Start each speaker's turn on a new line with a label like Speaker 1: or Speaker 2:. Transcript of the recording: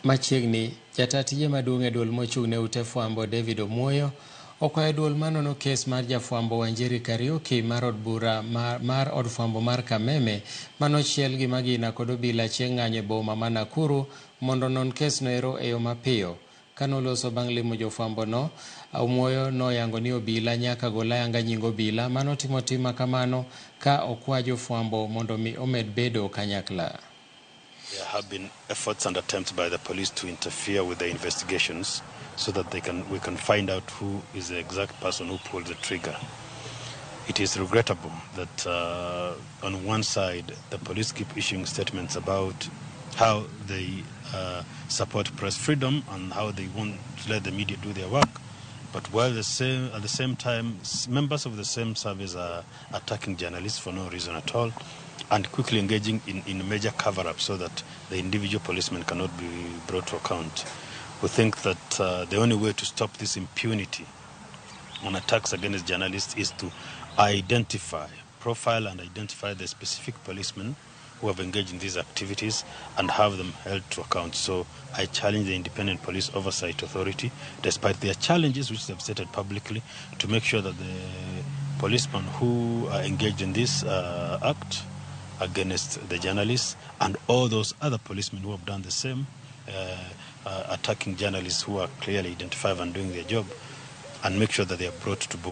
Speaker 1: Machiegni, jata tije maduong' e duol mochung' ne ute fwambo David Omuoyo okwayo duol manono kes mar jafwambo Wanjeri Kariuki mar od bura mar od fwambo mar Kameme manochiel gi magina kod obila chieng' ng'anyo e boma ma Nakuru mondo onon kesno ero e yo mapiyo. Kanoloso bang' limo jofwambo no, Omuoyo noyango ni obila nyaka gol ayanga nying obila manotimo tim makamano ka okwa jofwambo mondo mi omed bedo kanyakla.
Speaker 2: There have been efforts and attempts by the police to interfere with the investigations so that we can find out who is the exact person who pulled the trigger. It is regrettable that on one side the police keep issuing statements about how they support press freedom and how they want to let the media do their work. But while at the same time, members of the same service are attacking journalists for no reason at all and quickly engaging in major cover-up so that the individual policemen cannot be brought to account. We think that the only way to stop this impunity on attacks against journalists is to identify, profile and identify the specific policemen who have engaged in these activities and have them held to account. So I challenge the Independent Police Oversight Authority, despite their challenges which they've stated publicly, to make sure that the policemen who are engaged in this act against the journalists and all those other policemen who have done the same, attacking journalists who are clearly identified and doing their job, and make sure that they are brought to book.